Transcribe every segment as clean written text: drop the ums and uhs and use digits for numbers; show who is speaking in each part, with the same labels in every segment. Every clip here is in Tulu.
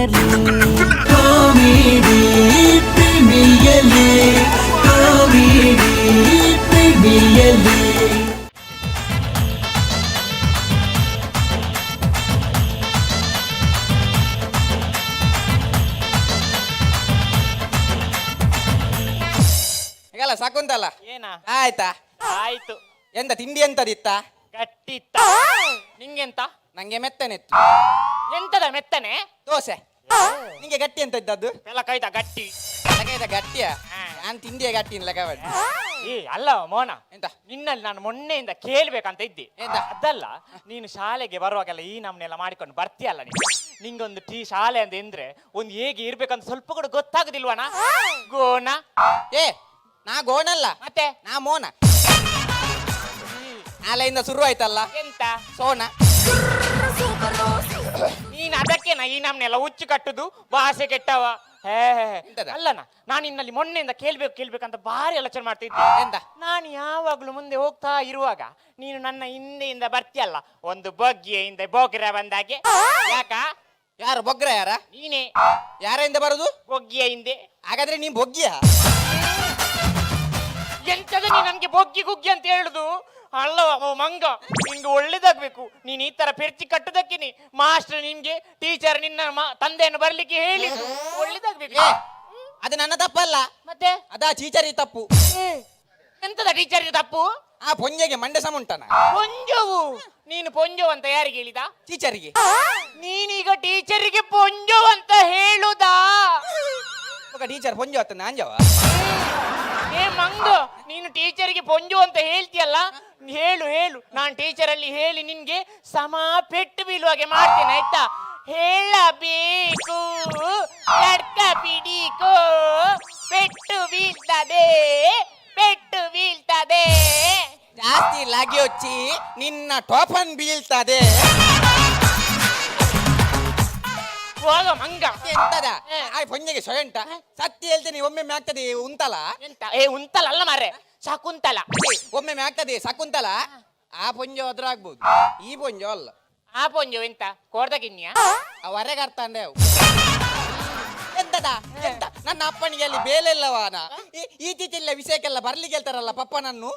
Speaker 1: Premier League. Comedy Premier League, Comedy Premier League.
Speaker 2: ಈಗಲ್ಲ ಸಾಕುಂತಲ್ಲ?
Speaker 3: ಏನಾ?
Speaker 2: ಆಯ್ತಾ?
Speaker 3: ಆಯ್ತು.
Speaker 2: ಎಂತ ತಿಂಡಿ ಎಂತದಿತ್ತ?
Speaker 3: ಗಟ್ಟಿ ಇತ್ತ. ನಿಂಗೆಂತ?
Speaker 2: ನಂಗೆ ಮೆತ್ತನೆತ್ತು.
Speaker 3: ಎಂತದ ಮೆತ್ತನೆ?
Speaker 2: ದೋಸೆ. ನಿಂಗೆ ಗಟ್ಟಿ ಎಂತ ಇದ್ದದ್ದು?
Speaker 3: ಎಲ್ಲ ಕೈದ ಗಟ್ಟಿ.
Speaker 2: ಲೆಕ್ಕ ಗಟ್ಟಿಯ?
Speaker 3: ಹಾ.
Speaker 2: ನಾನ್ ತಿಂಡಿಯ ಗಟ್ಟಿ ಲೆಕ್ಕ.
Speaker 3: ಏ ಅಲ್ಲ ಮೋನ.
Speaker 2: ಎಂತ?
Speaker 3: ನಿನ್ನಲ್ಲಿ ನಾನು ಮೊನ್ನೆಯಿಂದ ಕೇಳ್ಬೇಕಂತ ಇದ್ದೆ.
Speaker 2: ಎಂತ?
Speaker 3: ಅದಲ್ಲ, ನೀನು ಶಾಲೆಗೆ ಬರುವಾಗೆಲ್ಲ ಈ ನಮ್ನೆಲ್ಲ ಮಾಡಿಕೊಂಡು ಬರ್ತೀಯಲ್ಲ ನೀನು, ನಿಂಗೊಂದು ಟೀ ಶಾಲೆ ಅಂತ ಎಂದ್ರೆ ಒಂದು ಹೇಗೆ ಇರ್ಬೇಕಂತ ಸ್ವಲ್ಪ ಕೂಡ ಗೊತ್ತಾಗುದಿಲ್ವನ ಗೋನ?
Speaker 2: ಏ, ನಾ ಗೋಣಲ್ಲ.
Speaker 3: ಮತ್ತೆ?
Speaker 2: ನಾ ಮೋನ. ನಾಳೆಯಿಂದ ಶುರು ಆಯ್ತಲ್ಲ.
Speaker 3: ಎಂತ?
Speaker 2: ಸೋನ.
Speaker 3: ನೀನ್ ಅದಕ್ಕೆ ನಾ ಈ ನಮ್ನೆಲ್ಲ ಹುಚ್ಚು ಕಟ್ಟುದು, ಭಾಷೆ ಕೆಟ್ಟವ. ಹೇ ಹೇ, ಹೇ.
Speaker 2: ಎಂತದ?
Speaker 3: ಅಲ್ಲನ, ನಾನು ನಿನ್ನಲ್ಲಿ ಮೊನ್ನೆಯಿಂದ ಕೇಳ್ಬೇಕು ಕೇಳ್ಬೇಕಂತ ಭಾರಿ ಆಲೋಚನೆ ಮಾಡ್ತಿದ್ದೆ.
Speaker 2: ಎಂತ?
Speaker 3: ನಾನು ಯಾವಾಗ್ಲೂ ಮುಂದೆ ಹೋಗ್ತಾ ಇರುವಾಗ ನೀನು ನನ್ನ ಹಿಂದೆಯಿಂದ ಬರ್ತೀಯಲ್ಲ, ಒಂದು ಬಗ್ಗಿಯ ಹಿಂದೆ ಬೋಗ್ರ ಬಂದಾಗೆ, ಯಾಕ?
Speaker 2: ಯಾರು ಬೊಗ್ರ ಯಾರ?
Speaker 3: ನೀನೇ.
Speaker 2: ಯಾರಿಂದ ಬರುದು?
Speaker 3: ಬೊಗ್ಗಿಯ ಹಿಂದೆ.
Speaker 2: ಹಾಗಾದ್ರೆ ನೀನ್ ಬೊಗ್ಗಿಯ?
Speaker 3: ಎಂತದ ನೀ ನನ್ಗೆ ಬೊಗ್ಗಿ ಗುಗ್ಗಿ ಅಂತ ಹೇಳುದು? ಅಲ್ಲ ಅವ ಮಂಗ, ನಿನ್ಗೆ ಒಳ್ಳೇದಾಗ್ಬೇಕು. ನೀನ್ ಈ ತರ ಪೆರ್ಚಿ ಕಟ್ಟುದಕ್ಕಿನಿ ಮಾಸ್ಟರ್ ನಿನ್ಗೆ ಟೀಚರ್ ನಿನ್ನ ತಂದೆಯನ್ನು ಬರ್ಲಿಕ್ಕೆ ಹೇಳಿದ್ದು. ಒಳ್ಳೇದಾಗ್ಬೇಕು.
Speaker 2: ಏ, ಅದು ನನ್ನ ತಪ್ಪಲ್ಲ.
Speaker 3: ಮತ್ತೆ?
Speaker 2: ಅದಾ ಚೀಚರಿ ತಪ್ಪು.
Speaker 3: ಏ, ಎಂತದ ಟೀಚರ್ ತಪ್ಪು?
Speaker 2: ಆ ಪೊಂಜೆಗೆ ಮಂಡೆ ಸಮ ಉಂಟನ?
Speaker 3: ಪೊಂಜೋವು? ನೀನು ಪೊಂಜೋವು ಅಂತ ಯಾರಿಗೆ ಹೇಳಿದ?
Speaker 2: ಟೀಚರಿಗೆ.
Speaker 3: ನೀನೀಗ ಟೀಚರಿಗೆ ಪೊಂಜೋವು ಅಂತ ಹೇಳುದಾ?
Speaker 2: ಟೀಚರ್ ಪೊಂಜೆ ಹೊತ್ತ ನಾಂಜವ.
Speaker 3: ಏ ಮಂಗ, ನೀನು ಟೀಚರಿಗೆ ಪೊಂಜು ಅಂತ ಹೇಳ್ತೀಯಲ್ಲ, ಹೇಳು ಹೇಳು. ನಾನು ಟೀಚರ್ ಅಲ್ಲಿ ಹೇಳಿ ನಿನ್ಗೆ ಸಮ ಪೆಟ್ಟು ಬೀಳುವ ಹಾಗೆ ಮಾಡ್ತೇನೆ, ಆಯ್ತಾ? ಹೇಳಬೇಕು, ತರ್ಕ ಬಿಡಿಕೋ, ಪೆಟ್ಟು ಬೀಳ್ತದೆ, ಪೆಟ್ಟು ಬೀಳ್ತದೆ.
Speaker 2: ಜಾಸ್ತಿ ಲಾಗಿ ಹೊಚ್ಚಿ ನಿನ್ನ ಟೋಪನ್ ಬೀಳ್ತದೆ.
Speaker 3: ಹೋಗ ಮಂಗ.
Speaker 2: ಎಂತದ?
Speaker 3: ಹ.
Speaker 2: ಆ ಪೊಂಜೆಗೆ ಸೊಯಂಟ ಸತ್ಯ ಹೇಳ್ತೇನೆ, ಒಮ್ಮೊಮ್ಮೆ ಆಗ್ತದೆ ಉಂತಲ.
Speaker 3: ಎಂತ? ಏ, ಉಂತಲ ಅಲ್ಲ ಮಾರ್ರೆ, ಶಕುಂತಲ.
Speaker 2: ಅದೇ, ಒಮ್ಮೊಮ್ಮೆ ಆಗ್ತದೆ ಶಕುಂತಲ. ಆ ಪೊಂಜೆ ಹೋದ್ರ ಆಗ್ಬೋದು, ಈ ಪೊಂಜೆ ಅಲ್ಲ.
Speaker 3: ಆ ಪೊಂಜು ಎಂತ ಕೋರ್ದ ಗಿನ್ನಿಯ?
Speaker 2: ಆ ಹೊರಗೆ ಅರ್ಥಂಡೆ ಅವು. ಎಂತದ ಎಂತ? ನನ್ನ ಅಪ್ಪನಿಗೆ ಅಲ್ಲಿ ಬೇಲೆ ಇಲ್ಲವಾನ? ಈತೀಚಿಲ್ಲ ವಿಷಯಕ್ಕೆಲ್ಲ ಬರ್ಲಿಕ್ಕೆ ಹೇಳ್ತಾರಲ್ಲ ಪಪ್ಪ ನನ್ನು.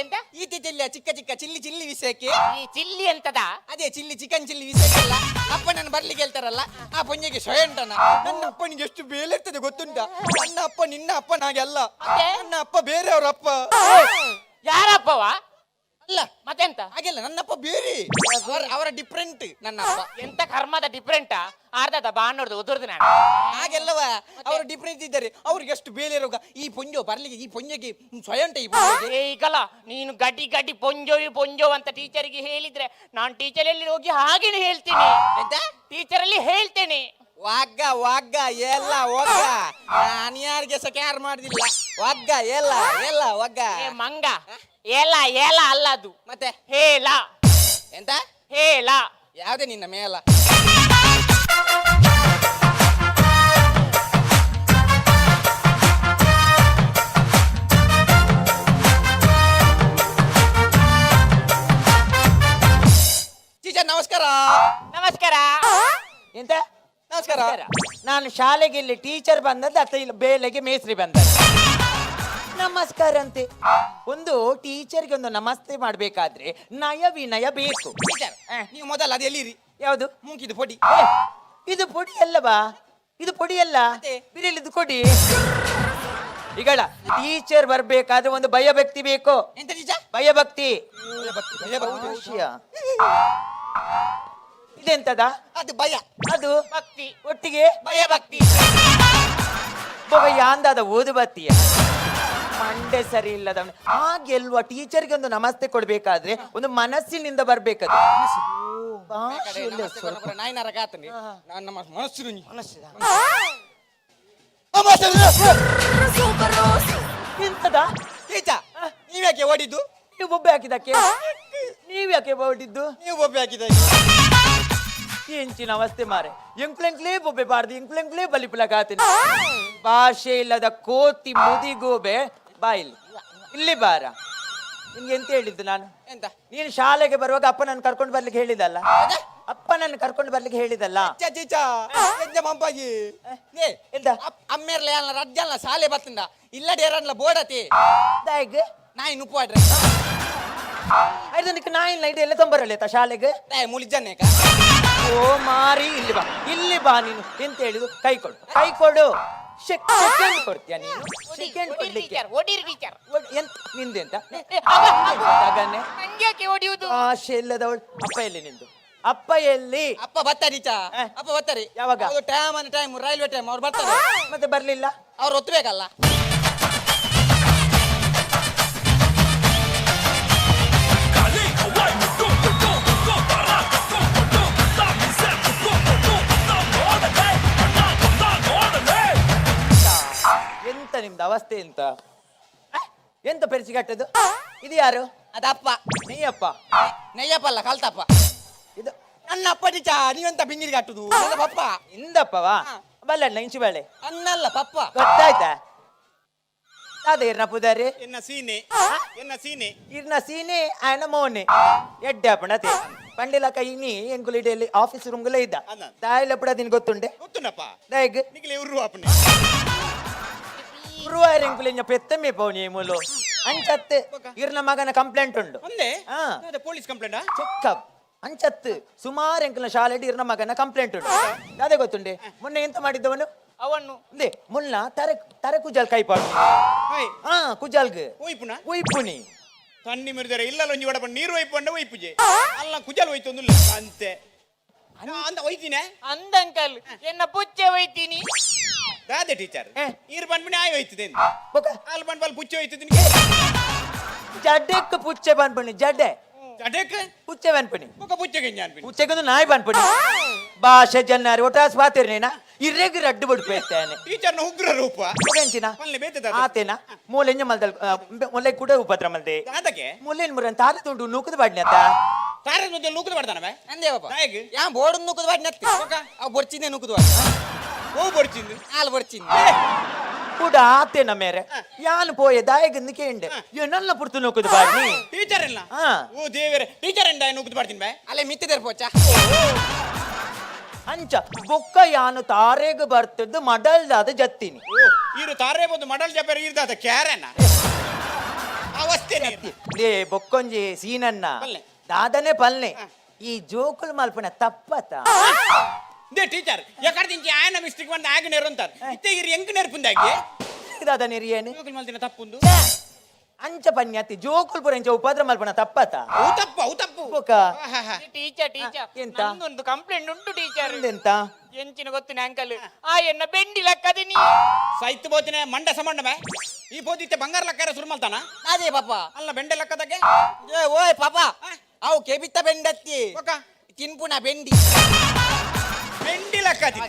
Speaker 3: ಎಂತ?
Speaker 2: ಈತೀಚಿಲ್ಲ ಚಿಕ್ಕ ಚಿಕ್ಕ ಚಿಲ್ಲಿ ಚಿಲ್ಲಿ ವಿಷಯಕ್ಕೆ.
Speaker 3: ಈ ಚಿಲ್ಲಿ ಎಂತದ?
Speaker 2: ಅದೇ ಚಿಲ್ಲಿ, ಚಿಕನ್ ಚಿಲ್ಲಿ ವಿಷಯಕ್ಕೆಲ್ಲ ಅಪ್ಪನನ್ನು ಬರ್ಲಿಕ್ಕೆ ಹೇಳ್ತಾರಲ್ಲ. ಆ ಪೊಂಜೆಗೆ ಸೊಯಂಟನ. ನನ್ನ ಅಪ್ಪನಿಗೆ ಎಷ್ಟು ಬೇಲೆ ಇರ್ತದೆ ಗೊತ್ತುಂಟ? ನನ್ನ ಅಪ್ಪ ನಿನ್ನ ಅಪ್ಪನಾಗೆ ಅಲ್ಲ.
Speaker 3: ಮತ್ತೆ?
Speaker 2: ನನ್ನ ಅಪ್ಪ ಬೇರೆಯವ್ರ ಅಪ್ಪ.
Speaker 3: ಯಾರಪ್ಪವ?
Speaker 2: ಅಲ್ಲ.
Speaker 3: ಮತ್ತೆಂತ?
Speaker 2: ಹಾಗೆಲ್ಲ ನನ್ನಪ್ಪ ಬೇರೆ, ಅವರ ಡಿಫ್ರೆಂಟ್ ನನ್ನ ಅಪ್ಪ.
Speaker 3: ಎಂತ ಕರ್ಮದ ಡಿಫ್ರೆಂಟಾ? ಅರ್ಧದ ಬಾನೋರ್ದು ಉದುರ್ದು ನಾನು.
Speaker 2: ಹಾಗೆಲ್ಲವ, ಅವರು ಡಿಫ್ರೆಂಟ್ ಇದ್ದಾರೆ. ಅವ್ರಿಗೆ ಎಷ್ಟು ಬೇಲೆ ರೋಗ. ಈ ಪೊಂಜೋ ಬರ್ಲಿಕ್ಕೆ, ಈ ಪೊಂಜೆಗೆ ಸ್ವಯಂಟ ಈ ಪೊಂಜೆಗೆ.
Speaker 3: ಏ ಈಗಲ್ಲ, ನೀನು ಗಡಿ ಗಡಿ ಪೊಂಜೋವಿ ಪೊಂಜೋ ಅಂತ ಟೀಚರಿಗೆ ಹೇಳಿದ್ರೆ ನಾನು ಟೀಚರ್ ಅಲ್ಲಿ ಹೋಗಿ ಹಾಗೇನೆ ಹೇಳ್ತೀನಿ.
Speaker 2: ಎಂತ?
Speaker 3: ಟೀಚರ್ ಅಲ್ಲಿ ಹೇಳ್ತೇನೆ.
Speaker 2: ವಾಗ್ಗ ವಾಗ್ಗ ಎಲ್ಲ ಒಗ್ಗ, ನಾನು ಯಾರಿಗೆ ಸಹ ಕ್ಯಾರ್ ಮಾಡುದಿಲ್ಲ. ವಗ್ಗ ಎಲ್ಲ ಎಲ್ಲ ಒಗ್ಗ.
Speaker 3: ಏ ಮಂಗ, ಏಲ ಏಲ ಅಲ್ಲ ಅದು.
Speaker 2: ಮತ್ತೆ?
Speaker 3: ಹೇಳ.
Speaker 2: ಎಂತ?
Speaker 3: ಹೇಳ.
Speaker 2: ಯಾವ್ದೇ ನಿನ್ನ ಮೇಲ. ಟೀಚರ್ ನಮಸ್ಕಾರ.
Speaker 3: ನಮಸ್ಕಾರ.
Speaker 4: ಎಂತ?
Speaker 2: ನಮಸ್ಕಾರ.
Speaker 4: ನಾನು ಶಾಲೆಗೆ ಇಲ್ಲಿ ಟೀಚರ್ ಬಂದದ್ದು ಅಥವಾ ಇಲ್ಲಿ ಬೇಲೆಗೆ ಮೇಸ್ತ್ರಿ ಬಂದದ್ದು? ನಮಸ್ಕಾರ ಅಂತೆ. ಒಂದು ಟೀಚರ್ಗೆ ಒಂದು ನಮಸ್ತೆ ಮಾಡ್ಬೇಕಾದ್ರೆ ನಯ ವಿನಯ ಬೇಕು.
Speaker 2: ಟೀಚರ್, ನೀವು ಮೊದಲು ಅದು ಎಲ್ಲಿರಿ?
Speaker 4: ಯಾವುದು?
Speaker 2: ಮೂಕಿದು ಪೊಡಿ.
Speaker 4: ಏ, ಇದು ಪೊಡಿ ಅಲ್ಲವಾ? ಇದು ಪೊಡಿ ಅಲ್ಲ.
Speaker 2: ಮತ್ತೆ?
Speaker 4: ಬಿರಿಲಿದ್ದು ಕೊಡಿ. ಈಗಳ ಟೀಚರ್ ಬರ್ಬೇಕಾದ್ರೆ ಒಂದು ಭಯಭಕ್ತಿ ಬೇಕು.
Speaker 2: ಎಂತ ಟೀಚರ್?
Speaker 4: ಭಯಭಕ್ತಿ.
Speaker 2: ಭಯಭಕ್ತಿ, ಭಯಭಕ್ತಿ.
Speaker 4: ವಿಷಯ ಇದೆಂತದ?
Speaker 2: ಅದು ಭಯ.
Speaker 4: ಅದು
Speaker 3: ಭಕ್ತಿ.
Speaker 4: ಒಟ್ಟಿಗೆ
Speaker 3: ಭಯಭಕ್ತಿ.
Speaker 4: ಬೊಗ ಯಾಂದಾದ ಊದುಬತ್ತಿಯ ಮಂಡೆ ಸರಿ ಇಲ್ಲದ ಹಾಗೆಲ್ವಾ? ಟೀಚರ್ಗೆ ಒಂದು ನಮಸ್ತೆ ಕೊಡ್ಬೇಕಾದ್ರೆ ಒಂದು ಮನಸ್ಸಿನಿಂದ ಬರ್ಬೇಕದು. ಭಾಷೆ ಇಲ್ಲ ಸ್ವಲ್ಪ.
Speaker 2: ನಾಯಿನಾರ ಕಾತನಿ ನಾನು ನಮ್ಮ ಮನಸ್ಸು.
Speaker 4: ಎಂತದ?
Speaker 2: ಟೀಚರ್, ನೀವ್ಯಾಕೆ ಓಡಿದ್ದು?
Speaker 4: ನೀವು ಬೊಬ್ಬೆ ಹಾಕಿದಕ್ಕೆ. ನೀವ್ ಯಾಕೆ ಹೊರಟಿದ್ದು?
Speaker 2: ನೀವು ಬೊಬ್ಬೆ ಹಾಕಿದ.
Speaker 4: ಎಂಚಿನ ಅವಸ್ಥೆ ಮಾರೆ. ಎಂಕ್ಲೆಂಕ್ಲೇ ಬೊಬ್ಬೆ ಬಾರ್ದು, ಎಂಕ್ಲೆಂಕ್ಲೇ ಬಲಿಪುಲಗಾತೀನಿ. ಭಾಷೆ ಇಲ್ಲದ ಕೋತಿ ಮುದಿಗೋಬೆ, ಬಾ ಇಲ್ಲಿ, ಇಲ್ಲಿ ಬಾರ. ನಿನ್ಗೆ ಎಂತ ಹೇಳಿದ್ದು ನಾನು?
Speaker 2: ಎಂತ?
Speaker 4: ನೀನು ಶಾಲೆಗೆ ಬರುವಾಗ ಅಪ್ಪ ನಾನು ಕರ್ಕೊಂಡು ಬರ್ಲಿಕ್ಕೆ ಹೇಳಿದಲ್ಲ? ಅಪ್ಪನನ್ನು ಕರ್ಕೊಂಡು ಬರ್ಲಿಕ್ಕೆ ಹೇಳಿದಲ್ಲ.
Speaker 2: ಚೀಚಾ ಎಂಜ ಮಂಪಾಗಿ ಏ.
Speaker 4: ಎಂತ?
Speaker 2: ಅಮ್ಮೇರ್ಲ ಯಾಲ್ನ ರಜ್ಜಲ್ನ ಶಾಲೆ ಬತ್ತಂಡ ಇಲ್ಲ ಡೇರನ್ಲ ಬೋಡತಿ.
Speaker 4: ದಾಯಿಗ್?
Speaker 2: ನಾಯಿ ನುಪ್ಪು ಆಡ್ರೆ.
Speaker 4: ಆಯ್ತು, ನಿಕ್ ನಾಯಿ ಇಲ್ಲ ಇದೆಲ್ಲ ತೊಂಬರಲ್ಲ ಶಾಲೆಗೆ.
Speaker 2: ನಾಯಿ ಮುಳಿಜನ್ನೇಕ.
Speaker 4: ಓ ಮಾರಿ, ಇಲ್ಲಿ ಬಾ, ಇಲ್ಲಿ ಬಾ. ನೀನು ಎಂತ ಹೇಳಿದು? ಕೈ ಕೊಡು, ಕೈ ಕೊಡು. ಸೆಕೆಂಡ್ ಕೊಡ್ತೀಯ ನೀನು? ಸೆಕೆಂಡ್ ಕೊಡ್ಲಿಕ್ಕೆ?
Speaker 3: ಟೀಚರ್, ಹೊಡೀರಿ ಟೀಚರ್.
Speaker 4: ಎಂತ ನಿಂದೆಂತ?
Speaker 3: ಏ, ಅವ, ಅವ.
Speaker 4: ತಗನೆ.
Speaker 3: ನಂಗ್ಯಾಕೆ ಹೊಡಿಯುವುದು?
Speaker 4: ಆಶೆ ಇಲ್ಲದವಳು. ಅಪ್ಪ ಎಲ್ಲಿ ನಿಂದು? ಅಪ್ಪ ಎಲ್ಲಿ?
Speaker 2: ಅಪ್ಪ ಬರ್ತಾರೆ ಟೀಚಾ. ಅಪ್ಪ ಬರ್ತಾರೆ.
Speaker 4: ಯಾವಾಗ?
Speaker 2: ಅದು ಟೈಮ್ ಅನ್ನ ಟೈಮ್, ರೈಲ್ವೆ ಟೈಮ್ ಅವ್ರು ಬರ್ತಾರೆ.
Speaker 4: ಮತ್ತೆ ಬರ್ಲಿಲ್ಲ?
Speaker 2: ಅವ್ರು ಒತ್ತಬೇಕಲ್ಲ.
Speaker 4: ಎಂತ ನಿಮ್ದು ಅವಸ್ಥೆ ಎಂತ? ಎಂತ ಪೆರ್ಚಿ ಕಟ್ಟದು? ಇದು ಯಾರು?
Speaker 2: ಅದಪ್ಪ.
Speaker 4: ನೀಯಪ್ಪ?
Speaker 2: ನೆಯ್ಯಪ್ಪ ಅಲ್ಲ, ಕಲ್ತಪ್ಪ.
Speaker 4: ಇದು
Speaker 2: ನನ್ನ ಅಪ್ಪ ಟೀಚಾ, ನೀವೆಂತ ಬಿಂಗಿರಿ ಕಟ್ಟುದು? ನನ್ನ ಪಪ್ಪ.
Speaker 4: ಇಂದಪ್ಪವಾ? ಬಲ್ಲಣ್ಣ ಇಂಚು ಬೇಳೆ.
Speaker 2: ಅನ್ನಲ್ಲ, ಪಪ್ಪ.
Speaker 4: ಗೊತ್ತಾಯ್ತಾ? ಅದೇ ಇರ್ನ ಪುದಾರಿ.
Speaker 5: ಎನ್ನ ಸೀನೆ, ಎನ್ನ ಸೀನೆ.
Speaker 4: ಇರ್ನ ಸೀನೆ ಆಯನ ಮೋನೆ ಎಡ್ಡೆ ಅಪ್ಪಣತೆ ಪಂಡಿಲಕ ಇನಿ ಎಂಕುಲು ಇಡಿಯಲ್ಲಿ ಆಫೀಸ್ ರೂಮ್ಗುಲ ಇದ್ದ.
Speaker 5: ಅಲ್ಲ.
Speaker 4: ತಾಯಿಲ ಪುಡ ನಿನ್ ಗೊತ್ತುಂಡೆ?
Speaker 5: ಗೊತ್ತುಂಡಪ್ಪ.
Speaker 4: ದಾಯಗ್?
Speaker 5: ನಿಖಿಲ ಉರ್ರು ಅಪ್ಪನೆ.
Speaker 4: ಉರುವಾಯರ್ ಎಂಕುಲು ಇಂಜ ಪೆತ್ತಮ್ಮೆ ಪೋನಿ ಮೂಲು ಅಂಚತ್ತೆ ಇರ್ನ ಮಗನ ಕಂಪ್ಲೇಂಟ್ ಉಂಡು.
Speaker 5: ಒಂದೇ.
Speaker 4: ಹಾ.
Speaker 5: ಪೊಲೀಸ್ ಕಂಪ್ಲೇಂಟಾ?
Speaker 4: ಚೆಕ್ಕಪ್ ಅಂಚತ್ತು ಸುಮಾರು ಎಂಕುಲ ಶಾಲೆಡ್ ಇರ್ನ ಮಗನ ಕಂಪ್ಲೇಂಟ್ ಉಂಟು. ಅದೇ ಗೊತ್ತುಂಡೆ, ಮೊನ್ನೆ ಎಂತ ಮಾಡಿದ್ದವನು?
Speaker 3: ಅವನ್ನು
Speaker 4: ಒಂದೇ ಮುನ್ನ ತರೆ ತರೆ ಕುಜಾಲ್ ಕೈಪಾಡು.
Speaker 5: ಹಾಯ್.
Speaker 4: ಹಾ, ಕುಜಾಲ್ಗ್.
Speaker 5: ಒಯ್ಪುನ?
Speaker 4: ಒಯ್ಪುನಿ.
Speaker 5: ತಣ್ಣಿ ಮಿರಿದರೆ ಇಲ್ಲ, ಒಂಜಿ ವಡಪ ನೀರು ಒಯ್ಪು ಅಂಡ ಒಯ್ಪುಜೆ ಅಲ್ಲ, ಕುಜಲ್ ಹೋಯ್ತು ಒಂದುಲ್ಲ ಅಂತೆ ಅಂದ ಒಯ್ತಿನೇ.
Speaker 3: ಅಂದಂಕಲ್ ಎನ್ನ ಪುಚ್ಚೆ ಒಯ್ತೀನಿ.
Speaker 5: ದಾದೆ ಟೀಚರ್? ನೀರು ಬಂದ್ಬಿಡಿ ಆಯ್ ಹೋಯ್ತದೆ.
Speaker 4: ಬೊಕ?
Speaker 5: ಅಲ್ಲಿ ಬಂದ್ಬಲ್ ಪುಚ್ಚೆ ಹೋಯ್ತದೆ.
Speaker 4: ಜಡ್ಡೆಕ್ ಪುಚ್ಚೆ ಬನ್ಪುಣಿ, ಜಡ್ಡೆ.
Speaker 5: ಜಡಕ್?
Speaker 4: ಪುಚ್ಚೆ ಬನ್ಪುಣಿ.
Speaker 5: ಬೊಕ ಪುಚ್ಚೆಗೆ ಅನ್ಪಿನಿ.
Speaker 4: ಪುಚ್ಚೆಗೊಂದು ನಾಯಿ ಬನ್ಪುಣಿ. ಭಾಷೆ ಜನ್ನಾರಿ ಒಟ್ಟಾಸ್ ಪಾತಿರ್ನೇನ ಇರ್ರೆಗ್ ರಡ್ಡು ಬುಡ್ಪೇತಾನೆ.
Speaker 5: ಟೀಚರ್ನ ಉಗ್ರ ರೂಪ.
Speaker 4: ಎಂಚಿನ?
Speaker 5: ಪಲ್ಲೆ ಬೇತೆ.
Speaker 4: ಆತೇನ ಮೂಲೆಂಜ ಮಲ್ದಲ್ ಮೊಲೆ ಕೂಡ ಉಪದ್ರ ಮಲ್ದೆ.
Speaker 5: ದಾದಕ್ಕೆ?
Speaker 4: ಮೂಲೆನ್ ಮುರನ್ ತಾರ ತುಂಡು ನೂಕದ ಬಾಡ್ನಿ ಅತ್ತ.
Speaker 5: ತಾರ ಮುದ್ದೆ ನೂಕುದು ಮಾಡ್ತಾನವೆ.
Speaker 2: ಅಂದೇ ಪಾಪ.
Speaker 5: ದಾಯಗ್?
Speaker 2: ಯಾ ಬೋರ್ಡ್ ನೂಕುದು ಬಾಡಿ ನತ್ತಿ ಅವು ಬೊರ್ಚಿಂದೆ ನೂಕುದು ಬಾಡಿ.
Speaker 5: ಓ ಬರ್ಚಿಂದು.
Speaker 2: ಹಾಲು ಬೊರ್ಚಿಂದ.
Speaker 4: ಕೂಡ ಆತೇನ ಮೇರೆ ಯಾನ್ ಪೋಯೆ ದಾಯಗಂದು ಕೇಂಡೆ ನನ್ನ ಪುರ್ತು ನೂಕುದು ಬಾಡ್ನಿ.
Speaker 5: ಟೀಚರ್ ಇಲ್ಲ.
Speaker 4: ಹಾ.
Speaker 5: ಓ ದೇವರೇ, ಟೀಚರ್ ಎಂದ ನೂಕುದು ಮಾಡ್ತೀನಿ ಬೇ.
Speaker 2: ಅಲ್ಲೇ ಮಿತ್ತಿದ್ದಾರೆ ಪೋಚ.
Speaker 4: ಅಂಚ ಬೊಕ್ಕ ಯಾನು ತಾರೆಗ್ ಬರ್ತದ್ದು ಮಡಲ್ದಾದ ಜತ್ತಿನಿ.
Speaker 5: ಓ ಈರು ತಾರೆ ಬಂದು ಮಡಲ್ ಜಪೇರ್ ಈರ್ದಾದ ಕ್ಯಾರನ ಅವಸ್ಥೆ ನೀರು.
Speaker 4: ಲೇ ಬೊಕ್ಕೊಂಜಿ ಸೀನನ್ನ.
Speaker 5: ಪಲ್ಲೆ.
Speaker 4: ದಾದನೆ ಪಲ್ನೆ, ಈ ಜೋಕುಲ್ ಮಲ್ಪನ ತಪ್ಪತ?
Speaker 5: They teacher, ಎಕಡೆ ತಿಂಚಿ ಆಯನ ಮಿಸ್ಟೇಕ್ ಬಂದ ಆಗ ನೇರು ಅಂತಾರೆ, ಇತ್ತೆ ಇರು ಎಂಕ್ ನೇರ್ಪುಂದಾಗಿ.
Speaker 4: ದಾದ ನೆರಿಯೇನು?
Speaker 5: ಜೋಕುಲ್ ಮಲ್ತಿನ ತಪ್ಪುಂದು.
Speaker 4: ಅಂಚ ಪನ್ಯಾತಿ ಜೋಕುಲ್ ಪುರ ಇಂಚ ಉಪದ್ರ ಮಲ್ಪನ ತಪ್ಪತ?
Speaker 5: ಅವು ತಪ್ಪು, ಅವು ತಪ್ಪು.
Speaker 4: ಬೊಕ?
Speaker 5: ಆಹಾಹಾ.
Speaker 3: Teacher, teacher.
Speaker 4: ಎಂತ?
Speaker 3: ನಂದೊಂದು ಕಂಪ್ಲೇಂಟ್ ಉಂಟು ಟೀಚರ್.
Speaker 4: ಎಂತ?
Speaker 3: ಎಂಚಿನ ಗೊತ್ತಿನ ಅಂಕಲ್, ಆ ಎನ್ನ ಬೆಂಡಿ ಲಕ್ಕದಿನಿ.
Speaker 5: ಸೈತ್ ಬೋತಿನ ಮಂಡ ಸಮಾಂಡ ಬೇ, ಈ ಬೋದಿತ್ತೆ ಬಂಗಾರ ಲಕ್ಕಾರ ಸುರು ಮಲ್ತಾನ.
Speaker 2: ಅದೇ ಪಾಪ.
Speaker 5: ಅಲ್ಲ, ಬೆಂಡೆ ಲಕ್ಕದಾಗೆ.
Speaker 2: ಏ ಓಯ್ ಪಾಪ, ಅವು ಕೆಬಿತ್ತ ಬೆಂಡತ್ತಿ.
Speaker 5: ಬೊಕ?
Speaker 2: ತಿನ್ಪುನ ಬೆಂಡಿ.
Speaker 5: ಬೆಂಡಿ ಲಕ್ಕದಿ.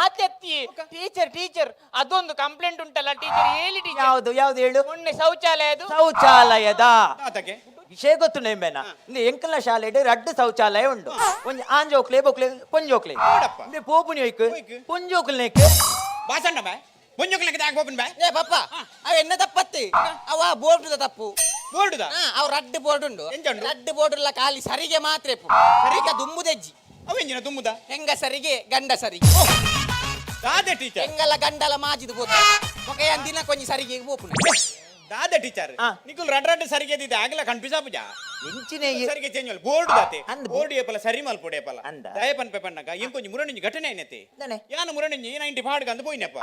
Speaker 3: ಆತೆತ್ತಿ ಟೀಚರ್, ಟೀಚರ್, ಅದೊಂದು ಕಂಪ್ಲೇಂಟ್ ಉಂಟಲ್ಲ ಟೀಚರ್, ಹೇಳಿ ಟೀಚರ್.
Speaker 4: ಯಾವುದು ಯಾವುದು ಹೇಳು?
Speaker 3: ಮೊನ್ನೆ ಶೌಚಾಲಯದು.
Speaker 4: ಶೌಚಾಲಯದ
Speaker 5: ದಾದಕ್ಕೆ?
Speaker 4: ವಿಷಯ ಗೊತ್ತು ನಿಂಬೆನ? ಇಲ್ಲಿ ಎಂಕಲ್ನ ಶಾಲೆಡ್ ರಡ್ಡು ಶೌಚಾಲಯ ಉಂಡು, ಒಂಜಿ ಆಂಜೋಕ್ಲೆ ಬೊಕ್ಲೆ ಪೊಂಜೋಕ್ಲೆ.
Speaker 5: ನೋಡಪ್ಪ.
Speaker 4: ಇಂದೆ ಪೋಪುನಿ ಒಯ್ಕ್.
Speaker 5: ಒಯ್ಕ್.
Speaker 4: ಪೊಂಜೋಕ್ಲೆಕ್.
Speaker 5: ಬಾಸಣ್ಣ ಬೇ, ಬೊಂಜೋಕ್ಲಕ್ಕೆ ದಾಗ ಹೋಗ್ಬನ್ ಬೇ.
Speaker 2: ಏ ಪಾಪ, ಅವ ಎನ್ನ ತಪ್ಪತ್ತಿ, ಅವ ಬೋರ್ಡ್ ತಪ್ಪು.
Speaker 5: ಬೋರ್ಡುದ?
Speaker 2: ಹಾ, ಅವ್ ರಡ್ಡು ಬೋರ್ಡ್ ಉಂಡು.
Speaker 5: ಎಂತ ಉಂಡು?
Speaker 2: ರಡ್ಡು ಬೋರ್ಡ್ ಉಲ್ಲ, ಖಾಲಿ ಸರಿಗೆ ಮಾತ್ರ ಇಪ್ಪು. ಸರಿಗ ದುಂಬುದೆಜ್ಜಿ.
Speaker 5: ಅವ ಎಂಜಿನ ತುಂಬುದ?
Speaker 2: ಹೆಂಗಸರಿಗೆ ಗಂಡಸರಿಗೆ.
Speaker 5: ದಾದೆ ಟೀಚರ್?
Speaker 2: ಹೆಂಗಲ ಗಂಡಲ ಮಾಜಿದು ಬೋತ ಒಕೆಯನ್ ದಿನ ಕೊಂಚ ಸರಿಗೆ ಬೋಪುನ.
Speaker 5: ದಾದೆ ಟೀಚರ್?
Speaker 4: ಆ.
Speaker 5: ನಿಕುಲ್ ರಡ್ ರಡ್ ಸರಿಗೆ ದಿದ್ದೆ ಆಗಲ ಕನ್ಫ್ಯೂಸ್ ಆಪುಜ.
Speaker 4: ಎಂಚಿನ
Speaker 5: ಸರಿಗೆ ಚೇಂಜ್ ಮಲ್ ಬೋರ್ಡ್ ದಾತೆ.
Speaker 4: ಅಂದ್
Speaker 5: ಬೋರ್ಡ್ ಏಪಲ ಸರಿ ಮಲ್ಪೊಡೆ ಏಪಲ.
Speaker 4: ಅಂದ.
Speaker 5: ದಯ ಪನ್ಪೆ ಪನ್ನಗ ಇಂಕೊಂಜಿ ಮುರಣಿಂಜಿ ಘಟನೆ ಏನತೆ.
Speaker 4: ದಾನೆ?
Speaker 5: ಯಾನ ಮುರಣಿಂಜಿ 90 ಪಾಡ್ಗ ಅಂದ್ ಪೋಯಿನಪ್ಪ.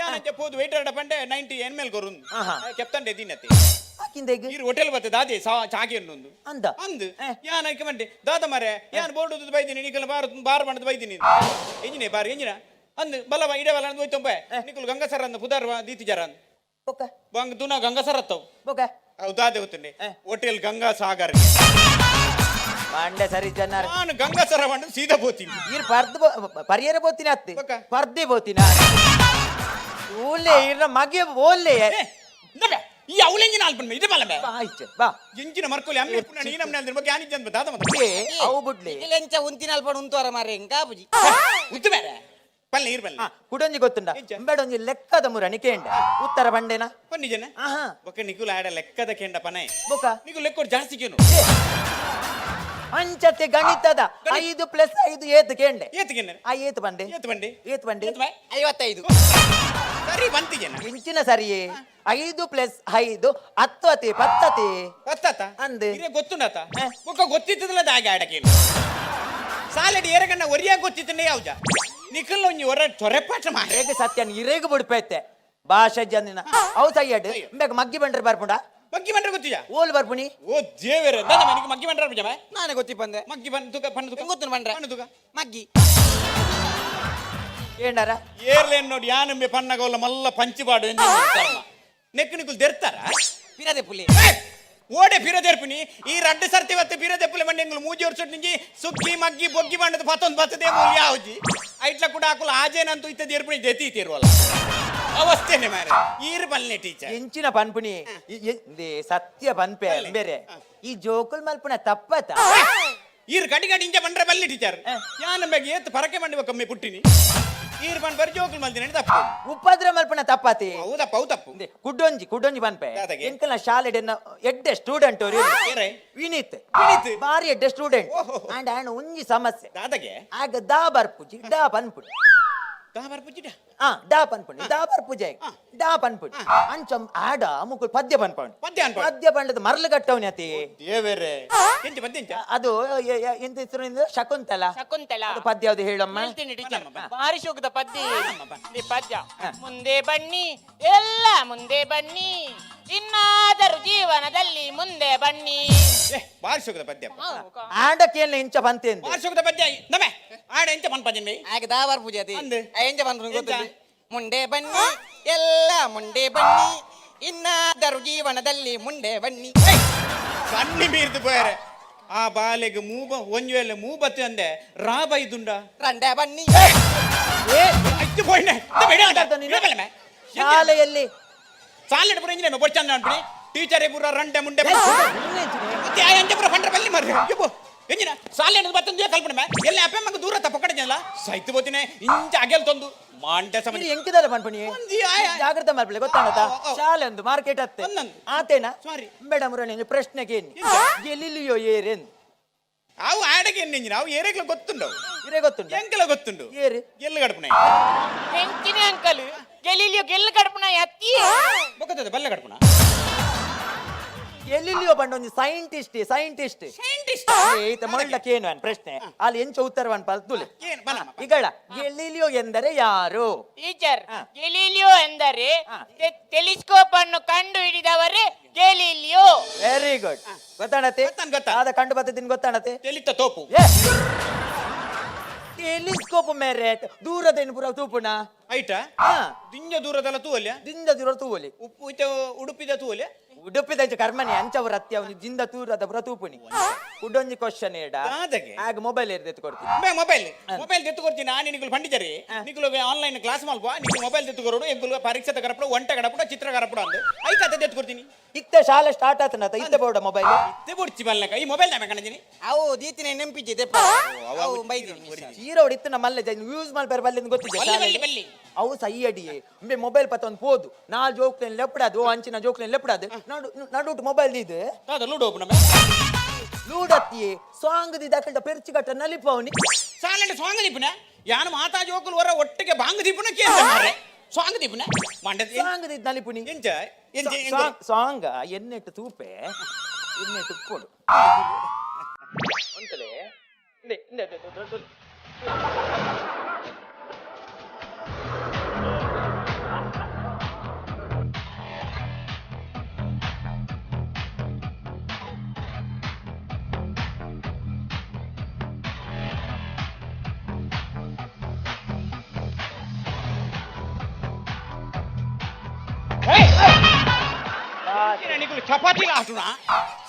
Speaker 5: ಯಾನ ಅಂಚ ಪೋದು ವೇಟರ್ ಅಡ ಪಂಡೆ 90 ಎನ್ ಮೇಲ್ ಕೊರುಂದು.
Speaker 4: ಆಹಾ.
Speaker 5: ಕೆಪ್ತಂಡೆ ದಿನತೆ.
Speaker 4: ಆಕಿಂದೆಗ್?
Speaker 5: ಈರು ಹೋಟೆಲ್ ಬತ್ತೆ ದಾದೆ ಚಾಕಿ ಉಂಡು.
Speaker 4: ಅಂದ?
Speaker 5: ಅಂದ್.
Speaker 4: ಏ.
Speaker 5: ಯಾನ ಐಕ ಮಂಡೆ ದಾದ ಮರೆ, ಯಾನ್ ಬೋರ್ಡ್ ಉದ್ದುದು ಬೈದಿನಿ, ನಿಕಲ್ ಬಾರ್ ಬಾರ್ ಬಂಡದ ಬೈದಿನಿ, ಎಂಜಿನೆ ಬಾರ್ ಎಂಜಿನ ಅಂದ್ ಬಲವ ಇಡವಲ ಅಂದ್ ಹೋಯ್ತೊಂಬೆ. ನಿಕುಲ್ ಗಂಗಸರ ಅಂದ್ ಪುದಾರ್ ದೀತಿ ಜರ ಅಂದ್.
Speaker 4: ಬೊಕ?
Speaker 5: ಬಂಗ್ ದುನ ಗಂಗಸರ ಅತ್ತವು.
Speaker 4: ಬೊಕ?
Speaker 5: ಅವು ದಾದೆ ಗೊತ್ತುಂಡೆ?
Speaker 4: ಏ.
Speaker 5: ಹೋಟೆಲ್ ಗಂಗಾ ಸಾಗರ್.
Speaker 4: ಮಂಡೆ ಸರಿ ಜನ್ನಾರ.
Speaker 5: ನಾನು ಗಂಗಾಸರ ಬಂಡು ಸೀದಾ ಪೋತೀನಿ.
Speaker 4: ಈರ್ ಪರ್ದು ಪರಿಯರ ಬೋತಿನ ಅತ್ತಿ.
Speaker 5: ಬೊಕ?
Speaker 4: ಪರ್ದೆ ಬೋತಿನ ಓಲೆ ಇರ್ನ ಮಗೆ ಓಲೆ.
Speaker 5: ಏ, ಇಂದಬೆ, ಈ ಅವಳೆಂಜಿನ ಆಲ್ಪನ್ ಇದೆ ಬಲ್ಲ ಬೇ.
Speaker 4: ಬಾ ಇಚ್ಚೆ, ಬಾ.
Speaker 5: ಎಂಜಿನ ಮರ್ಕೊಲಿ ಅಮ್ಮೆ ಪುಣ್ಣ ನೀ ನಮ್ನೆ ಅಂದ್ರೆ ಬಗ್ಗೆ ಆನಿಜ್ಜನ್ ದಾದ ಮತ್ತೆ.
Speaker 4: ಏ, ಅವು ಬುಡ್ಲಿ.
Speaker 2: ಇಲೆಂಚ ಉಂತಿನ ಅಲ್ಪ ಉಂತುವರ ಮಾರೆ ಎಂಕಾಪುಜಿ.
Speaker 5: ಉತ್ತು ಬೇರೆ ಪಲ್ಲೆ ನೀರು ಬಲ್ಲೆ.
Speaker 4: ಹಾ, ಕುಡೊಂಜಿ ಗೊತ್ತುಂಡ?
Speaker 5: ಎಂಚ?
Speaker 4: ಬೇಡೊಂಜಿ ಲೆಕ್ಕದ ಮುರಣಿ ಕೇಂಡ ಉತ್ತರ ಬಂಡೆನ.
Speaker 5: ಪನ್ನಿಜನ.
Speaker 4: ಆಹಾ.
Speaker 5: ಬೊಕ್ಕ ನಿಕುಲ ಆಡ ಲೆಕ್ಕದ ಕೆಂಡ ಪನೆ.
Speaker 4: ಬೊಕ?
Speaker 5: ನಿಕುಲ್ ಲೆಕ್ಕೋಡ್ ಜಾಸ್ತಿ ಕೇನು.
Speaker 4: ಅಂಚತೆ ಗಣಿತದ 5 + 5 ಏತ್ ಕೇಂಡೆ.
Speaker 5: ಏತ್ಗೆನೆ?
Speaker 4: ಆ ಏತ್ ಬಂಡೆ?
Speaker 5: ಏತ್ ಬಂಡೆ?
Speaker 4: ಏತ್ ಬಂಡೆ?
Speaker 5: ಏತ್ ಬಾಯ್?
Speaker 2: 55.
Speaker 5: ಸರಿ ಬಂತಿಗೆನ.
Speaker 4: ಇಂಚಿನ ಸರಿಯೇ? 5 + 5 10 ಅತಿ ಪತ್ತತಿ.
Speaker 5: ಗೊತ್ತಾತ?
Speaker 4: ಅಂದೆ.
Speaker 5: ಇರೇ ಗೊತ್ತುಂಡಾತ? ಬೊಕ್ಕ ಗೊತ್ತಿತ್ತದಲ್ಲ ದಾಗೆ ಆಡಕೇನು ಸಾಲಡಿ ಏರಗಣ್ಣ ಒರಿಯಾಗ ಗೊತ್ತಿತ್ತನೆ ಯಾವ್ಜ ನಿಖಲ್ ಒಂಜಿ ಒರ ಚೊರೆಪಾಟ ಮಾರೆ.
Speaker 4: ಹೇಗೆ ಸತ್ಯನ್ ಇರೇಗ ಬುಡ್ಪೈತೆ ಭಾಷೆ ಜನಿನ ಅವು ಸೈಯಡ್ ಬೇಗ ಮಗ್ಗಿ ಬಂಡ್ರೆ ಬರ್ಪುಂಡ.
Speaker 5: ಮಗ್ಗಿ ಬಂಡ್ರೆ ಗೊತ್ತಿಜಾ?
Speaker 4: ಓಲ್ ಬರ್ಪುಣಿ.
Speaker 5: ಓ ದೇವರೇ, ದಾದ ಮನಿಗೆ ಮಗ್ಗಿ ಬಂಡ್ರೆ ಬರ್ಪುಜ?
Speaker 2: ನಾನೇ ಗೊತ್ತಿ ಬಂದೆ.
Speaker 5: ಮಗ್ಗಿ ಬಂದ್ ತುಕ ಪಣ್ಣ ತುಕ.
Speaker 2: ಗೊತ್ತು ಬಂಡ್ರೆ.
Speaker 5: ಪಣ್ಣ ತುಕ.
Speaker 2: ಮಗ್ಗಿ.
Speaker 4: ಏಂಡಾರ?
Speaker 5: ಏರ್ಲೇನ್ ನೋಡಿ ಯಾನಂಬೆ ಪನ್ನಗೋಲ ಮಲ್ಲ ಪಂಚಿಪಾಡು ನೆಕ್ಕು ನಿಕುಲ್ ದೆರ್ತಾರ?
Speaker 2: ಪಿರದೆ ಪುಲಿ.
Speaker 5: ಏ, ಓಡೆ ಪಿರದೆರ್ಪಿನಿ ಈ ರಡ್ಡು ಸರ್ತಿ ವತ್ತೆ ಪಿರದೆಪ್ಪಲೆ ಮಂಡೆಂಗುಲು ಮೂಜಿ ವರ್ಷ ನಿಂಜಿ ಸುಗ್ಗಿ ಮಗ್ಗಿ ಬೊಗ್ಗಿ ಬಂಡದ ಪತ್ತೊಂದು ಬತ್ತದೇ ಮೂಲಿ ಯಾವ್ಜಿ ಐಟ್ಲ ಕೂಡ ಹಾಕುಲ ಆಜೇನಂತೂ ಇತ್ತದ ಎರ್ಪಿಣಿ ಜತಿ ತೀರುವಲ್ಲ ಅವಸ್ಥೆನೆ ಮಾರೆ ಈರು ಬಲ್ನೆ ಟೀಚರ್.
Speaker 4: ಎಂಚಿನ ಪನ್ಪುಣಿ ಸತ್ಯ ಪನ್ಪೆ ಬೇರೆ ಈ ಜೋಕುಲ್ ಮಲ್ಪುಣ ತಪ್ಪತ.
Speaker 5: ಈರು ಗಡಿ ಗಡಿ ಇಂಜ ಬಂಡ್ರೆ ಬಲ್ಲಿ ಟೀಚರ್ ಯಾನಂಬೆಗೆ ಏತ್ ಪರಕೆ ಮಂಡಿ ಕಮ್ಮಿ ಪುಟ್ಟಿನಿ ಈರು ಬಂಡ್ ಬರಿ ಜೋಕುಲ್ ಮಲ್ದಿನ ತಪ್ಪು.
Speaker 4: ಉಪದ್ರ ಮಲ್ಪುಣ ತಪ್ಪತಿ.
Speaker 5: ಹೌದಪ್ಪ, ಹೌದಪ್ಪ.
Speaker 4: ಕುಡೊಂಜಿ ಕುಡೊಂಜಿ ಪನ್ಪೆ.
Speaker 5: ದಾದಾಗೆ?
Speaker 4: ಎಂಕಲ್ನ ಶಾಲೆಡ್ ಎಡ್ಡೆ ಸ್ಟೂಡೆಂಟ್ ಅವರು.
Speaker 5: ಏರೆ?
Speaker 4: ವಿನೀತ್.
Speaker 5: ವಿನೀತ್.
Speaker 4: ಬಾರಿ ಎಡ್ಡೆ ಸ್ಟೂಡೆಂಟ್.
Speaker 5: ಓಹೋ.
Speaker 4: ಅಂಡ್ ಆಂಡ್ ಒಂಜಿ ಸಮಸ್ಯೆ.
Speaker 5: ದಾದಾಗೆ?
Speaker 4: ಆಗ ದಾ ಬರ್ಪುಜಿ ಡಾ ಪನ್ಪುಡಿ.
Speaker 5: ದಾ ಬರ್ಪುಜಿಡ?
Speaker 4: ಆ ಡಾ ಪನ್ಪುಡಿ ದಾ ಬರ್ಪುಜೆ ಡಾ ಪನ್ಪುಡಿ ಅಂಚ ಆಡ ಮುಕುಲ್ ಪದ್ಯ ಪನ್ಪೌಂಡು.
Speaker 5: ಪದ್ಯ ಅನ್ಪೌಂಡು.
Speaker 4: ಪದ್ಯ ಪಂಡದ ಮರಳು ಕಟ್ಟವನಿ ಅತಿ.
Speaker 5: ದೇವರೇ, ಎಂಚ ಪದ್ಯ ಎಂಚ?
Speaker 4: ಅದು ಎಂತ ಹೆಸರು ನಿಂದು? ಶಕುಂತಲ.
Speaker 3: ಶಕುಂತಲ.
Speaker 4: ಅದು ಪದ್ಯ ಯಾವ್ದು ಹೇಳಮ್ಮ?
Speaker 3: ಹೇಳ್ತೀನಿ ಟೀಚರ್, ಭಾರಿ ಶೋಕದ ಪದ್ಯ ಈ ಪದ್ಯ. ಮುಂದೆ ಬನ್ನಿ ಎಲ್ಲ ಮುಂದೆ ಬನ್ನಿ, ಇನ್ನಾದರೂ ಜೀವನದಲ್ಲಿ ಮುಂದೆ ಬನ್ನಿ.
Speaker 5: ಏ ಬಾರಿ ಶೋಕದ ಪದ್ಯ.
Speaker 4: ಆಡಕ್ಕೇನು ಇಂಚ ಬಂತೇಂದು?
Speaker 5: ಬಾರಿ ಶೋಕದ ಪದ್ಯ ನಮೆ ಆಡ ಎಂಚ ಪನ್ಪಜಿನ್ ಮೇ.
Speaker 2: ಆಗ ದಾವರ್ ಪೂಜೆ ಅದೇ.
Speaker 5: ಅಂದೆ.
Speaker 2: ಎಂಜ ಬಂದ್ರು ಗೊತ್ತು.
Speaker 5: ಎಂಚ?
Speaker 2: ಮುಂಡೆ ಬನ್ನಿ ಎಲ್ಲ ಮುಂಡೆ ಬನ್ನಿ, ಇನ್ನಾದರೂ ಜೀವನದಲ್ಲಿ ಮುಂಡೆ ಬನ್ನಿ.
Speaker 5: ಸಣ್ಣಿ ಮೀರ್ದು ಪೋಯರೆ ಆ ಬಾಲೆಗೆ ಮೂಬ ಒಂಜಿ ವೇಳೆ ಮೂಬತ್ತು ಅಂದೆ ರಾಬೈದುಂಡ.
Speaker 2: ರಂಡೆ ಬನ್ನಿ.
Speaker 4: ಏ
Speaker 5: ಅಚ್ಚು ಪೋಯ್ನೆ.
Speaker 4: ಮಾತಾಡ್ತಾ ನೀನು? ಶಾಲೆಯಲ್ಲಿ
Speaker 5: ಸಾಲೆಡ್ ಪುರ ಇಂಜಿನ ಬೊಚ್ಚಂದ ಅನ್ಪಿ ಟೀಚರ್ ಪೂರ ರಂಡೆ ಮುಂಡೆ.
Speaker 4: ಏ, ಸುಮ್ನೆ ಇದ್ದೀನಿ.
Speaker 5: ಮತ್ತೆ ಆ ಎಂಜ ಪೂರ ಪಂಡ್ರೆ ಬಲ್ಲಿ ಮರ್ರೆ ಯಬ್ಬೋ ಎಂಜಿನ ಸಾಲೆಡ್ ಬತ್ತಂದು ಕಲ್ಪನೆ ಮೇ ಎಲ್ಲ ಅಪ್ಪೆ ಮಗ ದೂರ ತಪ್ಪ ಕಡೆ ಜನ ಸೈತು ಬೋತಿನೆ ಇಂಚ ಅಗೆಲ್ ತಂದು ಮಾಂಡೆ
Speaker 4: ಇದು
Speaker 5: ಸಮಯ
Speaker 4: ಎಂಕಿದಲ್ಲ ಪನ್ಪುಣಿ.
Speaker 5: ಒಂಜಿ ಆಯ್ ಆಯ್.
Speaker 4: ಜಾಗ್ರತೆ ಮಾಡ್ಬಿಡಿ ಗೊತ್ತಾಣತ.
Speaker 5: ಆ, ಆ, ಆ.
Speaker 4: ಶಾಲೆ ಒಂದು ಮಾರ್ಕೆಟ್ ಅತ್ತೆ.
Speaker 5: ಒಂದೊಂದು.
Speaker 4: ಆತೇನಾ?
Speaker 5: ಸಾರಿ.
Speaker 4: ಮೇಡಮ್ ಒಂಜಿ ಪ್ರಶ್ನೆಗೆ ಗೆಲಿಲಿಯೋ ಏರೇನ್?
Speaker 5: ಅವು ಆಡಗೆ ಎಂಜಿನ ಅವು ಏರೆಗ್ಲ ಗೊತ್ತುಂಡು.
Speaker 4: ಇರೇ ಗೊತ್ತುಂಟ?
Speaker 5: ಎಂಕಲ ಗೊತ್ತುಂಡು.
Speaker 4: ಏರು?
Speaker 5: ಎಲ್ಲಿ ಗಡಪನೆ?
Speaker 3: ಹೆಂಚಿನ ಅಂಕಲ್ ಗೆಲಿಲಿಯೋ ಗೆಲ್ಲು ಕಡ್ಪುನ ಅತ್ತಿ.
Speaker 5: ಬೊಕ್ಕದ ಬಲ್ಲೆ ಗಡಪನ.
Speaker 4: ಗೆಲಿಲಿಯೋ ಪಂಡ ಒಂಜಿ scientist scientist
Speaker 5: scientist.
Speaker 4: ಈತ ಮೊಳ್ಳಕ್ಕೆ ಏನು ಅನ್ ಪ್ರಶ್ನೆ ಅಲ್ಲಿ ಎಂಚ ಉತ್ತರವನ್ ಪಲ್ತುಲೆ.
Speaker 5: ಏನು ಬನ್ನಮ್ಮ.
Speaker 4: ಈಗಳ ಗೆಲಿಲಿಯೋ ಎಂದರೆ ಯಾರು?
Speaker 3: ಟೀಚರ್,
Speaker 4: ಹಾ.
Speaker 3: ಗೆಲಿಲಿಯೋ ಎಂದರೆ
Speaker 4: ಹಾ.
Speaker 3: ಟೆಲಿಸ್ಕೋಪ್ ಅನ್ನು ಕಂಡು ಹಿಡಿದವರೇ Galileo.
Speaker 4: Very good, ಗೊತ್ತಾಣತೆ?
Speaker 5: ಗೊತ್ತಾನ್, ಗೊತ್ತಾನ್.
Speaker 4: ಆದ ಕಂಡು ಬತ್ತದಿನ ಗೊತ್ತಾಣತೆ?
Speaker 5: ತೆಲಿತ ತೋಪು.
Speaker 4: ಟೆಲಿಸ್ಕೋಪ್ ಮೇರೆ ದೂರದ ಪೂರ ತೂಪುಣ.
Speaker 5: ಐಟ.
Speaker 4: ಹಾ.
Speaker 5: ದಿಂಜ ದೂರದಲ್ಲ ತೂವಲ್ಯ?
Speaker 4: ದಿಂದ ದೂರ ತೂವಲಿ.
Speaker 5: ಉಪ್ಪು ಇತ್ತ ಉಡುಪಿದ ತೂವಲ್ಯ?
Speaker 4: ಉಡುಪಿದ ಕರ್ಮನೆ ಅಂಚವರ ಅತ್ಯ ಅವನು ಜಿಂದ ತೂರದ ಪೂರ ತೂಪುಣಿ. ಕುಡೊಂಜಿ ಕ್ವಶನ್ ಏಡ.
Speaker 5: ದಾದಗೆ?
Speaker 4: ಆಗ ಮೊಬೈಲ್ ಎರ್ದೆತ್ತು ಕೊಡ್ತೀನಿ.
Speaker 5: ಬೇ ಮೊಬೈಲ್ ಮೊಬೈಲ್ ತೆತ್ತು ಕೊಡ್ತೀನಿ ನಾನು. ನಿಗುಲು ಪಂಡಿಜರಿ ನಿಗುಲು ಆನ್ಲೈನ್ ಕ್ಲಾಸ್ ಮಲ್ಪ ನಿಗುಲು ಮೊಬೈಲ್ ತೆತ್ತು ಕೊರೋಡು ಎಂಗುಲು ಪರೀಕ್ಷೆ ಕರಪಡು ಒಂಟೆ ಕಡಪಡ ಚಿತ್ರ ಕರಪಡು ಅಂದು ಐತ ಅದ ತೆತ್ತು ಕೊಡ್ತೀನಿ.
Speaker 4: ಇತ್ತ ಶಾಲೆ ಸ್ಟಾರ್ಟ್ ಆತನತ ಇತ್ತ ಬೋರ್ಡ ಮೊಬೈಲ್.
Speaker 5: ಇತ್ತೆ ಬುಡ್ಚಿ ಬಲ್ಲಕ ಈ ಮೊಬೈಲ್ ನಾಮೆ ಕಣಜಿನಿ.
Speaker 2: ಅವು ದೀತಿನ ನೆಂಪಿದ್ದೆ ಅವು ಬೈದಿನಿ.
Speaker 4: ಚೀರ ಹೊಡಿತ್ತು ನಮ್ಮಲ್ಲೇ ಯೂಸ್ ಮಾಡ್ತಾರೆ ಬಲ್ಲಿಂದ ಗೊತ್ತಿದೆ
Speaker 5: ಬಲ್ಲಿ,
Speaker 4: ಶಾಲೆಯಲ್ಲಿ.
Speaker 5: ಬಲ್ಲಿ, ಬಲ್ಲಿ.
Speaker 4: ಅವು ಸೈ ಅಡಿಯೇ ಉಂಬೆ ಮೊಬೈಲ್ ಪತ್ತ ಒಂದು ಪೋದು ನಾಲ್ ಜೋಕ್ಲೇನ್ ಲೆಪ್ಪಡದು ಅಂಚಿನ ಜೋಕ್ಲೇನ್ ಲೆಪ್ಪಡದು ನಡು ನಡುಟು ಮೊಬೈಲ್ ಇದು.
Speaker 5: ದಾದ ಲೂಡೋ ನಮ್ಮ.
Speaker 4: ಲೂಡತ್ತಿಯೇ ಸಾಂಗ್ the ದಾಕಲ್ಟ ಪೆರ್ಚಿ ಕಟ್ಟ ನಲಿಪವನಿ.
Speaker 5: ಸಾಲಂಡ ಸ್ವಾಂಗ ದೀಪನ ಯಾನು ಮಾತಾ ಜೋಕುಲು ಹೊರ ಒಟ್ಟಿಗೆ ಬಾಂಗ್ ದೀಪನ ಕೇಂದ್ರ ಮಾರ್ರೆ ಸ್ವಾಂಗ ದೀಪನ ಮಂಡದ.
Speaker 4: Song the ನಲಿಪುನಿ.
Speaker 5: ಎಂಚ ಎಂಚ?
Speaker 4: ಸಾಂಗ್ ಎನ್ನೆಟ್ಟು ತೂಪೆ ಎನ್ನೆಟ್ಟು ಕೊಡು.
Speaker 5: ನಿಗುಲು ಚಪಾತಿ ಆಟುನ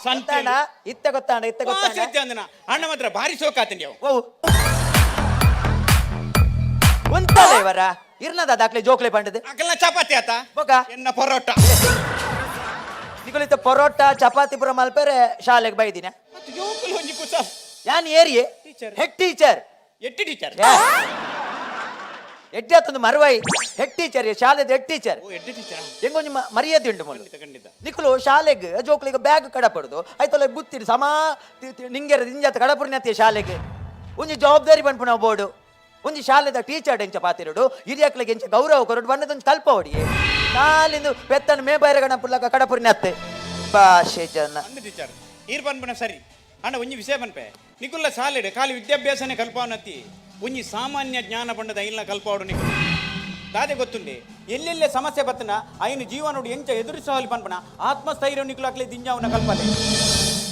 Speaker 5: ಸಂತ.
Speaker 4: ಗೊತ್ತಾಂಡ ಇತ್ತ ಗೊತ್ತಾಂಡ ಇತ್ತ ಗೊತ್ತಾಂಡ.
Speaker 5: ಅಂದನ ಅಣ್ಣ ಮಾತ್ರ ಭಾರಿ ಸೋಕಾತಂಡಿ ಅವು.
Speaker 4: ಓ ಉಂತಲ್ಲ ಇವರ ಇರ್ನದ ದಾಖಲೆ ಜೋಕ್ಲೆ ಪಂಡದು.
Speaker 5: ಅಕಲ್ನ ಚಪಾತಿ ಆತ.
Speaker 4: ಬೊಕ?
Speaker 5: ಎನ್ನ ಪರೋಟ.
Speaker 4: ನಿಗುಲಿತ ಪರೋಟ ಚಪಾತಿ ಪುರ ಮಲ್ಪೆರೆ ಶಾಲೆಗೆ ಬೈದಿನ.
Speaker 5: ಮತ್ತು ಜೋಕುಲು ಒಂಜಿ ಕುಸ.
Speaker 4: ಯಾನ್ ಏರಿಯೆ?
Speaker 5: Teacher.
Speaker 4: Head teacher.
Speaker 5: ಎಟ್ಟಿ ಟೀಚರ್.
Speaker 4: ಎಡ್ಡೆ ಆತೊಂದು ಮರುವಾಯಿ ಹೆಡ್ ಟೀಚರ್, ಶಾಲೆದ ಹೆಡ್ ಟೀಚರ್.
Speaker 5: ಓ, ಎಡ್ಡೆ ಟೀಚರ್.
Speaker 4: ಎಂಗೊಂಜಿ ಮರ್ಯಾದೆ ಉಂಡು ಮೊದಲು.
Speaker 5: ಖಂಡಿತ ಖಂಡಿತ.
Speaker 4: ನಿಕುಲು ಶಾಲೆಗ್ ಜೋಕ್ಲಿಗೆ ಬ್ಯಾಗ್ ಕಡಪಡುದು ಐತೊಲ ಬುತ್ತಿಡು ಸಮಾ ನಿಂಗೆರ ದಿಂಜಾತ ಕಡಪುಡಿನತ್ತೆ. ಶಾಲೆಗೆ ಒಂಜಿ ಜವಾಬ್ದಾರಿ ಪನ್ಪುನ ಬೋರ್ಡು. ಒಂಜಿ ಶಾಲೆದ ಟೀಚರ್ ಎಂಚ ಪಾತಿರುಡು, ಹಿರಿಯಕ್ಲಿಗೆ ಎಂಚ ಗೌರವ ಕೊರಡು ಬಣ್ಣದೊಂದು ಕಲ್ಪ ಹೊಡಿಯೆ. ನಾಲಿಂದು ಪೆತ್ತನ ಮೇ ಬೈರ ಗಣಪುರ್ಲಕ ಕಡಪುರಿನತ್ತೆ ಭಾಷೆ ಜನ.
Speaker 5: ಅಂದು ಟೀಚರ್, ಈರ್ ಪನ್ಪುನ ಸರಿ. ಅಣ್ಣ, ಒಂಜಿ ವಿಷಯ ಪನ್ಪೆ. ನಿಕುಲ್ಲ ಶಾಲೆಡ್ ಖಾಲಿ ವಿದ್ಯಾಭ್ಯಾಸನೇ ಕಲ್ಪಾವನತ್ತಿ, ಒಂಜಿ ಸಾಮಾನ್ಯ ಜ್ಞಾನ ಪಂಡದ ಐಲ್ನ ಕಲ್ಪಾವಡು ನಿಕುಲು. ದಾದೆ ಗೊತ್ತುಂಡೆ, ಎಲ್ಲೆಲ್ಲೆ ಸಮಸ್ಯೆ ಬತ್ತನ ಐನು ಜೀವನೋಡು ಎಂಚ ಎದುರಿಸೋಲಿ ಪನ್ಪನ ಆತ್ಮಸ್ಥೈರ್ಯ ನಿಕುಲು ಅಕ್ಲೆ ದಿಂಜಾವನ ಕಲ್ಪಲೆ.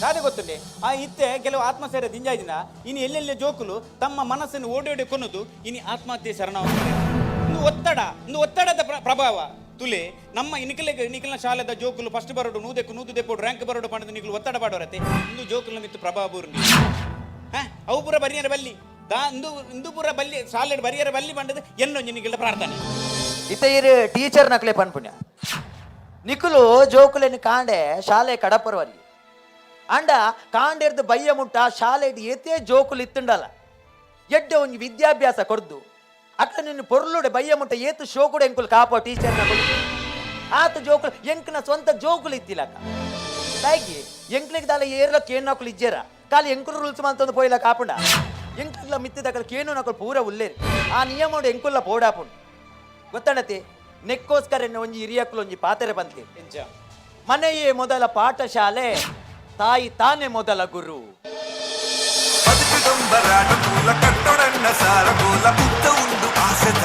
Speaker 5: ದಾದೆ ಗೊತ್ತುಂಡೆ, ಆ ಇತ್ತೆ ಕೆಲವು ಆತ್ಮಸ್ಥೈರ್ಯ ದಿಂಜಾಯ್ದಿನ ಇನಿ ಎಲ್ಲೆಲ್ಲೆ ಜೋಕುಲು ತಮ್ಮ ಮನಸ್ಸನ್ನು ಓಡಿ ಓಡಿ ಕೊನದು ಇನಿ ಆತ್ಮಹತ್ಯೆ ಶರಣಾಗುತ್ತಾರೆ. ಇಂದು ಒತ್ತಡ, ಇಂದು ಒತ್ತಡದ ಪ್ರಭಾವ ತುಲೆ. ನಮ್ಮ ನಿಖಲಿಗೆ ನಿಖಲ್ನ ಶಾಲೆದ ಜೋಕುಲು ಫಸ್ಟ್ ಬರೋಡು, ನೂದೆಕ್ಕು ನೂದು ದೆಪ್ಪೋಡು, ರ್ಯಾಂಕ್ ಬರೋಡು ಪಂಡದು ನಿಖಲು ಒತ್ತಡ ಪಾಡೋರತ್ತೆ. ಇಂದು ಜೋಕುಲ ಮಿತ್ತು ಪ್ರಭಾವ ಬೂರುಂಡಿ. ಹಾ, ಅವು ಪೂರ ಬರಿಯರ ಬಲ್ಲಿ ದಾ ಇಂದು ಇಂದು ಪೂರ ಬಲ್ಲಿ ಶಾಲೆಡ್ ಬರಿಯರ ಬಲ್ಲಿ ಪಂಡದು ಎನ್ನೊಂಜಿ ನಿಖಲ್ನ ಪ್ರಾರ್ಥನೆ.
Speaker 4: ಇತ್ತ ಇರು ಟೀಚರ್ ನಕ್ಲೆ ಪನ್ಪುಣ್ಯ, ನಿಕುಲು ಜೋಕುಲೆನ್ ಕಾಂಡೆ ಶಾಲೆ ಕಡಪುರವಲ್ಲಿ ಅಂಡ ಕಾಂಡೆರ್ದು ಬಯ್ಯ ಮುಟ್ಟ ಶಾಲೆಡ್ ಏತೇ ಜೋಕುಲು ಇತ್ತುಂಡಲ್ಲ, ಎಡ್ಡೆ ಒಂಜಿ ವಿದ್ಯಾಭ್ಯಾಸ ಕೊರ್ದು ಅಕ್ಕ ನಿನ್ನ ಪೊರ್ಲುಡೆ ಬಯ್ಯ ಮುಟ್ಟ ಏತು ಶೋಕುಡೆ ಎಂಕುಲು ಕಾಪೋ ಟೀಚರ್ ನಕುಲು. ಆತ ಜೋಕುಲು ಎಂಕ್ನ ಸ್ವಂತ ಜೋಕುಲು ಇತ್ತಿಲಕ್ಕ. ತಾಯಿಗೆ ಎಂಕ್ಲಿಗೆ ದಾಲ ಏರ್ಲ ಕೇನ್ ಇಜ್ಜೇರ, ಖಾಲಿ ಎಂಕುಲು ರೂಲ್ಸ್ ಮಂತೊಂದು ಪೋಯಿಲ ಕಾಪುಂಡ. ಎಂಕ್ಲ ಮಿತ್ತಿದಕಲ್ ಕೇನು ನಕಲು ಪೂರ ಉಲ್ಲೇರಿ. ಆ ನಿಯಮ ಎಂಕುಲ್ಲ ಪೋಡಾಪುಂಡು ಗೊತ್ತಣತಿ. ನೆಕ್ಕೋಸ್ಕರ ಎನ್ನ ಒಂಜಿ ಹಿರಿಯಕ್ಲು ಒಂಜಿ ಪಾತ್ರೆ ಬಂತೆ.
Speaker 5: ಎಂಚ?
Speaker 4: ಮನೆಯೇ ಮೊದಲ ಪಾಠಶಾಲೆ, ತಾಯಿ ತಾನೇ ಮೊದಲ ಗುರು.
Speaker 6: ಬದುಕು ದೊಂಬರಾಟ ಮೂಲ ಕಟ್ಟೊಡಣ್ಣ ಸಾರ ಗೋಲ ಉದ್ದ ಉಂಡು ಆಸೆದ.